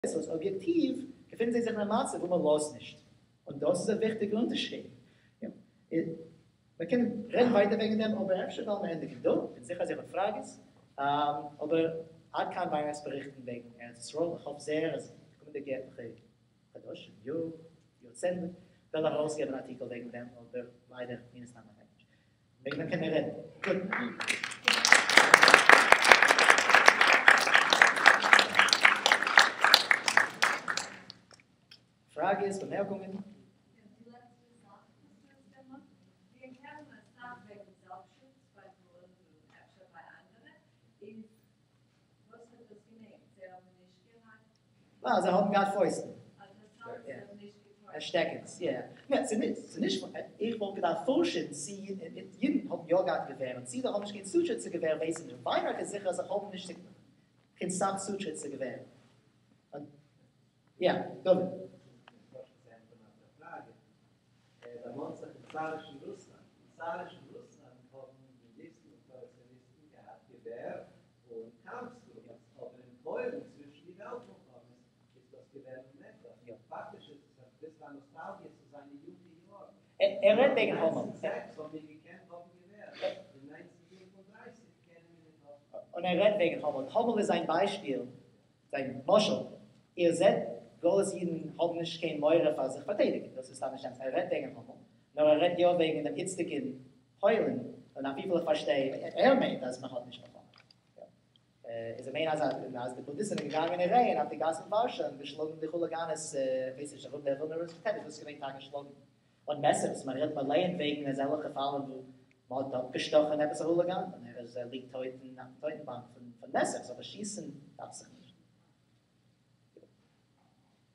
וואס אביעקטיוו געפינען זיי זיך אין א מצב וואו מען לאזט נישט, און דאס איז א וויכטיגער אונטערשייד. מען קען רעדן ווייטער וועגן דעם, אבער אפשר וועלן מיר ענדיגן דא, כ'בין זיכער אז איר האט פראגעס, אבער עד כאן וויינרייך'ס באריכטן וועגן ארץ ישראל, איך האף זייער אז די קומענדיגע עטליכע חדשים, יאר, יארצענדליג, וועל איך ארויסגעבן אן ארטיקל וועגן דעם, אבער ליידער מן הסתם נישט. וועגן דעם קען מען רעדן. גוט. פראגעס, באמערקונגען? די לעצטע זאך וואס דו האסט דערמאנט, מיר הערן אסאך וועגן זעלבסטשוץ ביי גוים און אפשר ביי אנדערע, איז וואס האט דאס געמיינט? זיי האבן נישט געהאט? ווייל זיי האבן געהאט פויסטן. אה, דאס האלט זיי האבן נישט געטוישט. שטעקנס, יא. ניין, ס'איז נישט, איך וואלט געדארפט פארשן צי אידן האבן יא געהאט געווער און צי זיי האבן נישט קיין צוטריט צו געווער ווייס איך נישט. וויינרייך איז זיכער אז זיי האבן נישט קיין סך צוטריט צו געווער. יא, דוד. דערמאנט זיך אין צארישן רוסלאנד. אין צארישן רוסלאנד האבן בונדיסטן און פראוויציאניסטן געהאט געווער און קאמפס גרופעס, אבער אין פוילן צווישן די וועלט מלחמות איז דאס געווען אוממעגליך. פאקטיש איז עס אביסל א נאסטאלגיע צו זיינע יונגע יארן. ער רעדט וועגן האמעל. אין 1906 האבן מיר געקענט האבן געווער, אין 1935 קענען מיר ניט האבן. און ער רעדט וועגן האמעל. האמעל איז זיין ביישפיל, זיין משל. איר זעט, גלות אידן האבן נישט קיין מורא פאר זיך פארטיידיגן, דאס איז סתם נישט אמת. ער רעדט וועגן האמעל, נאר ער רעדט יא וועגן דעם איצטיגן פוילן, און אויף וויפיל איך פארשטיי, ער מיינט אז מען האט נישט מלחמה. איז ער מיינט אז אז די בונדיסטן זענען געגאנגען אין רייען אויף די גאסן ווארשע און געשלאגן די כוליגאנעס, כ'ווייס נישט ארום דער ווילנער אוניווערסיטעט איז דאס געווען טאקע שלאגן און מעסערס, מען רעדט מען לייענט וועגן אזעלכע פאלן וואו מען האט אפגעשטאכן עפעס א כוליגאן און ער איז ער ליגט טויט אין אויפן טויטן באנק פון מעסערס, אבער שיסן דאכט זיך נישט.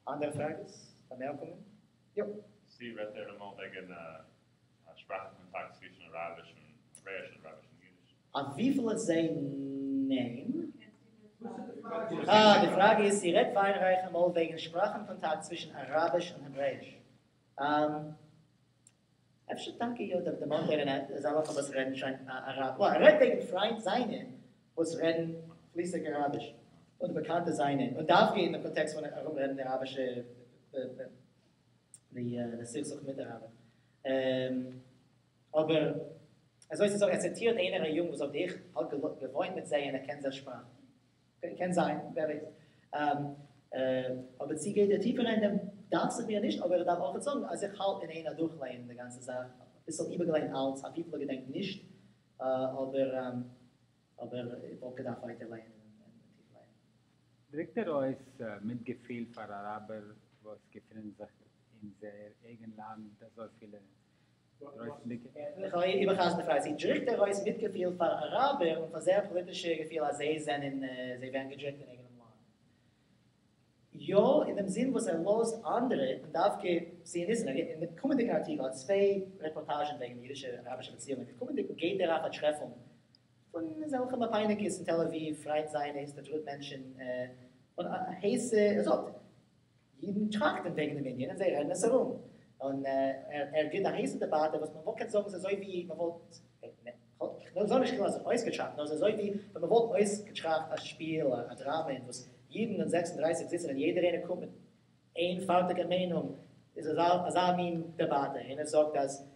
אנדערע פראגעס? באמערקונגען? יא. צי רעדט ער אמאל וועגן א שפראך קאנטאקט צווישן אראביש און העברעיש און אראביש און אידיש? אויף וויפיל איך זעה ניין. אה, די פראגע איז צי רעדט וויינרייך אמאל וועגן שפראכן קאנטאקט צווישן אראביש און העברעיש. אפשר טאקע יא, דערמאנט ער אין אזעלכע וואס רעדן שוין אראביש. ער רעדט וועגן פריינט זיינע וואס רעדן פליסיג אראביש, אדער באקאנטע זיינע, און דווקא אין דעם קאנטעקסט פון ארומרעדן די אראבישע די סכסוך מיט אראבער. אבער אזוי צו זאגן, ער ציטירט איינער א יונג וואס זאגט איך האב געוואוינט מיט זיי און איך קען זייער שפראך. קען זיין, ווער ווייסט. אבער צי גייט ער טיפער אין דעם דאכט זיך מיר נישט, אבער איך דארף אויכעט זאגן אז איך האלט אין איין אדורכלייענען די גאנצע זאך, אביסל איבערגעלייענט אלץ, אויף וויפיל איך געדענק נישט, אבער אבער איך וואלט געדארפט ווייטער לייענען און טיף לייענען. דריקט ער אויס מיטגעפיל פאר אראבער וואס געפינען זיך אין זייער אייגן לאנד אזויפיל דרויסנדיגע? איך וועל איבערחזר'ן די פראגע, צי דריקט ער אויס מיטגעפיל פאר אראבער און פאר זייער פאליטישע געפיל אז זיי זענען זיי ווערן געדריקט אין אייגענעם לאנד? יא, אין דעם זין וואס ער לאזט אנדערע, און דווקא ציוניסטן, אין דעם קומענדיגן ארטיקל האט צוויי רעפארטאזשן וועגן אידישע אראבישע באציאונגען, אין דעם קומענדיגן גייט ער אויף א טרעפונג פון אזעלכע מפאיניקעס אין תל אביב, פריינט זיינע, הסתדרות מענטשן, און הייסע, ער זאגט, אידן טראכטן וועגן דעם ענין און זיי רעדן עס ארום, און ער גיבט א הייסע דעבאטע וואס מען וואלט קענען זאגן ס'איז אזוי ווי מען וואלט, איך זאג נישט כאילו אז ער האט אויסגעטראכט, נאר ס'איז אזוי ווי ווען מען וואלט אויסגעטראכט א שפיל, א דראמא אין וואס אידן אין 36 זיצן און יעדער איינער קומט מיט איין פארטיגע מיינונג, איז אזא מין דעבאטע, איינער זאגט אז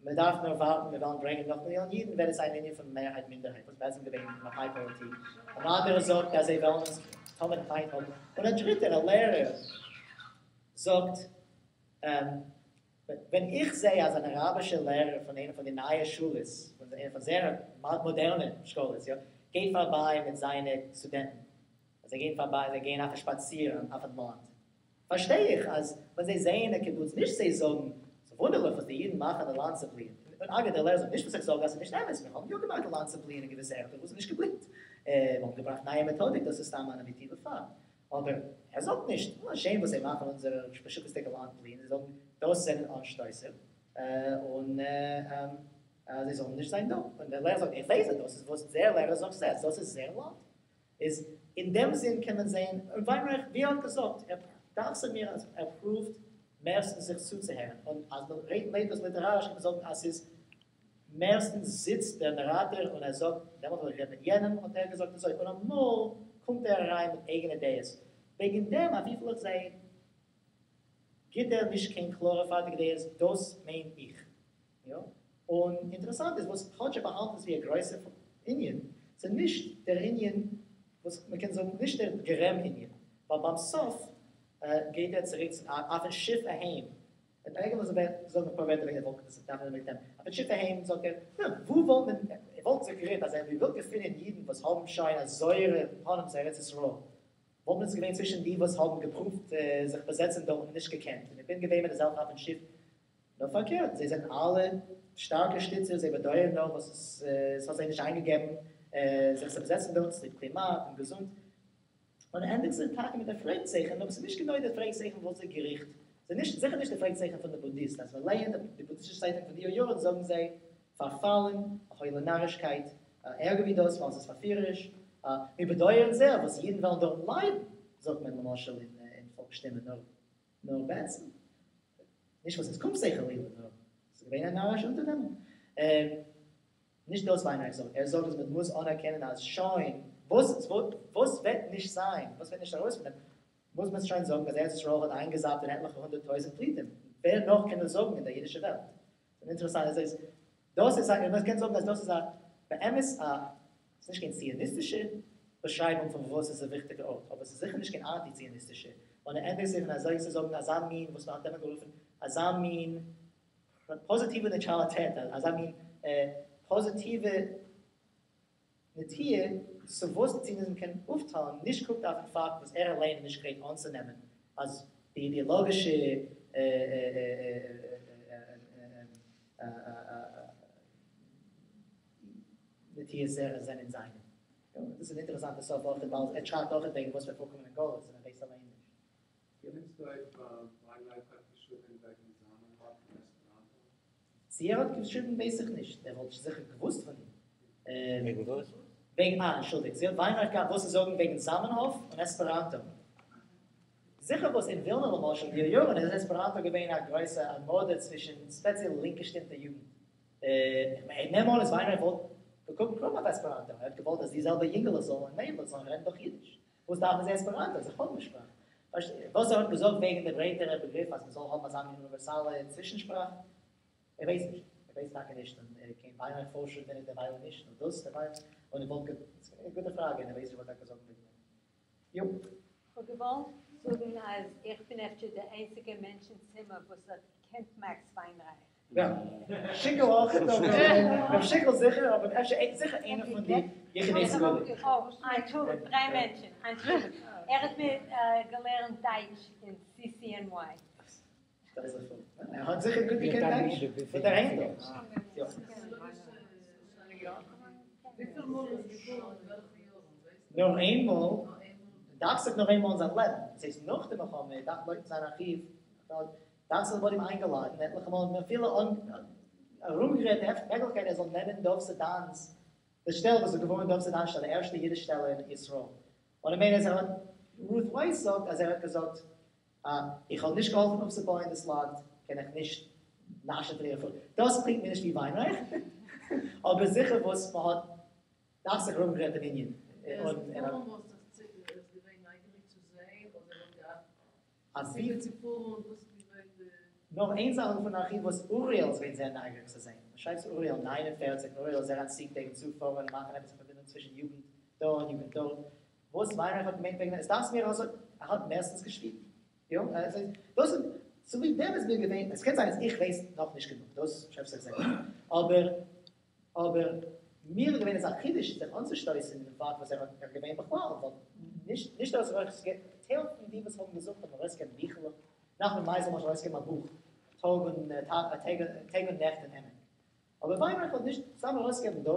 מען דארף נאר ווארטן, מיר וועלן ברענגען נאך מיליאן אידן, וועט עס זיין ענין פון מערהייט מינדערהייט, וואס בעצם געווען מפאי פאליטיק, אן אנדערער זאגט אז זיי וועלן אונז תמיד פיינט האבן, און א דריטער א לערער זאגט, ווען איך זעה אז אן אראבישער לערער פון איינע פון די נייע שולעס, פון איינע פון זייערע מאדערנע שקאלעס, יא, גייט פארביי מיט זיינע סטודענטן, זיי גייען פארביי, זיי גייען אויף א שפאציר אויפן לאנד, פארשטיי איך אז ווען זיי זעען א קיבוץ נישט זיי זאגן ס'איז וואונדערליך וואס די אידן מאכן די לאנד צו בליען, און אגב דער לערער זאגט נישט וואס איך זאג אז ס'איז נישט אמת, מיר האבן יא געמאכט די לאנד צו בליען אין געוויסע ערטער וואו ס'איז נישט געבליט, מיר האבן געבראכט נייע מעטאדיק דאס איז סתם אן אביעקטיווע פאקט, אבער ער זאגט נישט א שעים וואס זיי מאכן אונזער בשותפות'דיגע לאנד בליען, זיי זאגן דאס זענען אנשטויסער און זיי זאלן נישט זיין דא, און דער לערער זאגט איך ווייס אז דאס איז וואס דער לערער זאגט דאס איז זייער לאנד. איז אין דעם זין קען מען זעהן, און וויינרייך ווי ער האט געזאגט, ער דאכט זיך מיר אז ער פרואווט מערסטנס זיך צוצוהערן, און אז מען ליינט דאס ליטעראריש קען מען זאגן אז ס'איז מערסטנס זיצט דער נאראטאר און ער זאגט, דעמאלט האב איך גערעדט מיט יענעם האט ער געזאגט אזוי, און אמאל קומט ער אריין מיט אייגענע דעות. וועגן דעם, אויף וויפיל איך זע, גיט ער נישט קיין קלארע פארטיגע דעות, דאס מיין איך. יא. און אינטערעסאנט איז וואס כאטש ער באהאנדלט עס ווי א גרויסע ענין, ס'איז נישט דער ענין וואס מ'קען זאגן, נישט דער גורם ענין, ווייל ביים סוף גייט ער צוריק אויפן שיף אהיים, און אייגנטליך זאל מען זאגן אפאר ווערטער וועגן די וואלק דאס דארף מען מיט דעם, אויפן שיף אהיים זאגט ער, נו, וואו וואלט מען, ער וואלט זיך גערעדט אז ער וויל געפינען אידן וואס האבן שוין א זויערע פנים צו ארץ ישראל, וואלט מען עס געווען צווישן די וואס האבן געפרואווט זיך באזעצן דארט און נישט געקענט, און איך בין געווען מיט אזעלכע אויפן שיף, נאר פארקערט, זיי זענען אלע שטארקע שטיצער, זיי באדויערן נאר וואס עס האט זיי נישט איינגעגעבן זיך צו באזעצן דארט צוליב קלימאט און געזונט. און ענדיגט זיך טאקע מיט א פרעגצייכן, אבער ס'איז נישט גענוי דער פרעגצייכן וואס זיי געריכט, ס'איז נישט זיכער נישט דער פרעגצייכן פון די בונדיסט, אז מען לייענט די בונדיסטישע צייטונג פון די יארן זאגן זיי פארפאלן, א הוילע נארישקייט, ערגער ווי דאס ווייל ס'איז פארפירעריש, מיר באדויערן זעהר וואס אידן וועלן דארטן ליידן, זאגט מען למשל אין פאלקס שטימע, נאר בעצם, נישט וואס עס קומט זיי חלילה, נאר ס'איז געווען א נארישע אונטערנעמונג. נישט דאס וויינרייך זאגט, ער זאגט אז מען מוז אנערקענען אז שוין, וואס וואס וועט נישט זיין, וואס וועט נישט ארויס פון דעם, מוז מען שוין זאגן אז ארץ ישראל האט איינגעזאפט אין עטליכע הונדערט טויזנט פליטים, ווער נאך קען דאס זאגן אין דער אידישער וועלט? און אינטערעסאנט איז אז דאס איז א, מען קען זאגן אז דאס איז א באמת א, ס'איז נישט קיין ציוניסטישע באשרייבונג פון וואס איז א וויכטיגע ארט, אבער ס'איז זיכער נישט קיין אנטי-ציוניסטישע, און ער ענדיגט זיך אין אזוי צו זאגן אזא מין, וואס מען האט דעמאלט גערופן, אזא מין פאזיטיווע נייטראליטעט, אזא מין פאזיטיווע נטיה צו וואס די ציוניזם קען אויפטון, נישט קוקט אויפן פאקט וואס ער אליין איז נישט גרייט אנצונעמען אז די אידעאלאגישע נטיות זענען זיינע. דאס איז אן אינטערעסאנטע סוף אויך, ווייל ער שרייבט אויך וועגן וואס וועט פארקומען אין גלות, און ער ווייסט אליין נישט. געדענקסט אויב וויינרייך האט געשריבן וועגן זאמענהאף און עספעראנטא? צי ער האט געשריבן ווייס איך נישט, ער וואלט זיכער געוואוסט פון אים. וועגן וואס? וועגן, אה, אנטשולדיגט, צי האט וויינרייך געהאט וואס צו זאגן וועגן זאמענהאף און עספעראנטא. זיכער וואס אין ווילנא למשל אין די יארן איז עספעראנטא געווען א גרויסע א מאדע צווישן ספעציעל לינק געשטימטע יוגנט. איך נעם אן אז וויינרייך וואלט געקוקט קרום אויף עספעראנטא, ער האט געוואלט אז די זעלבע יונגעלעך זאלן און מיידלעך זאלן רעדן דאך אידיש. וואס דארפן זיי עספעראנטא? זיי האבן שפראך. וואס ער האט געזאגט וועגן דער ברייטערער באגריף אז מען זאל האבן אזא מין אוניווערסאלע צווישנשפראך, איך ווייס נישט, איך ווייס טאקע נישט, און קיין וויינרייך פארשער בין איך דערווייל נישט, נאר דאס דערווייל, און איך וואלט, ס'איז א גוטע פראגע, און איך ווייס נישט וואס ער האט געזאגט וועגן דעם. יו. כ'האב געוואלט זאגן אז איך בין אפשר דער איינציגער מענטש אין צימער וואס האט געקענט מאקס וויינרייך. יא, שיקל אויך, אבער שיקל זיכער, אבער אפשר זיכער איינער פון די יחידי סגולה. אה, אנטשולדיגט, דריי מענטשן, אנטשולדיגט. ער האט מיר געלערנט דייטש אין CCNY. שטעל זיך פאר. ער האט זיכער גוט געקענט דייטש. פון דער היים דאך. יא. וויפיל מאל איז געפארן אין וועלכע יארן, ווייסט נאר איינמאל, דאכט זיך נאר איינמאל אין זיין לעבן. דאס הייסט נאך די מלחמה, דאכט לויט זיין ארכיוו, דאכט זיך מ'האט אים איינגעלאדן עטליכע מאל, און אפילו ארומגערעדט די מעגליכקייט ער זאל נעמען דוב סדן'ס, די שטעלע וואס איז געווארן דוב סדן'ס שטעלע, די ערשטע אידיש שטעלע אין ישראל. און איך מיין אז ער האט, רות ווייס זאגט אז ער האט געזאגט, איך האב נישט געהאלפן אויפצובויען דאס לאנד, קען איך נישט נאשן פון אירע פרוכט. דאס קלינגט מיר נישט ווי וויינרייך, אבער זיכער וואס מ'האט דאכט זיך ארומגערעדט דעם ענין. ער איז געפארן וואס זיך צו, ער איז געווען נייגעריג צו זען, אדער ער האט געהאט אז סיבה צו פארן, וואס איז געווען די. נאך איין זאך פון ארכיוו וואס אוריאל איז געווען זייער נייגעריג צו זען. מען שרייבט צו אוריאל 49, אוריאל איז זייער אנטציקט וועגן צו פארן און מאכן עפעס א פארבינדונג צווישן יוגנט דא און יוגנט דארט. וואס וויינרייך האט געמיינט וועגן דעם, עס דאכט זיך מיר אז ער האט מערסטנס געשוויגן. יא, דאס איז, צוליב דעם איז מיר געווען, עס קען זיין אז איך ווייס נאכנישט גענוג, דאס שעפס איך זיכער, אבער, אבער מיר איז געווען אזא חידוש זיך אנצושטויסן אין דעם פאקט וואס ער האט ער געווען בכלל, ווייל נישט, נישט אז ער האט טייל פון די וואס האבן געזוכט האבן ארויסגעגעבן ביכלעך, נחמן מייזל האט ארויסגעגעבן א בוך, טאג און טעג טעג און נעכט אין עמק. אבער וויינרייך האט נישט סתם ארויסגעגעבן דא,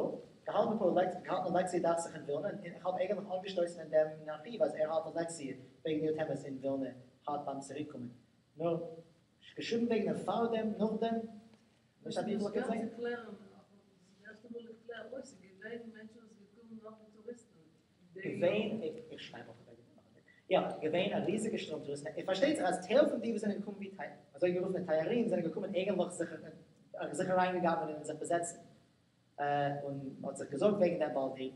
געהאלטן אפאר לעקציעס, געהאלטן א לעקציע דאכט זיך אין ווילנע, און איך האב אייגענטליך אנגעשטויסן אין דעם ארכיוו אז ער האלט א לעקציע וועגן די טעמעס אין ווילנע הארט ביים צוריקקומען. נאר געשריבן וועגן דעם פארדעם, נאכדעם, נישט א ביכל ס'איז קען שווער זיין. צו קלערן, דאס ערשטע מאל איך קלער, אוי, ס'איז געווען מענטשן וואס געקומען נאך ווי טוריסטן. געווען, איך שרייב אויך וועגן דעם, יא, געווען א ריזיגע שטראם טוריסטן, איך פארשטייט זיך אז טייל פון די וואס זענען געקומען ווי טיי, אזוי גערופענע תיירים זענען געקומען אייגענטליך זיך זיך אריינגעגאנגען און זיך באזעצן, און מ'האט זיך געזארגט וועגן דעם ווייל די.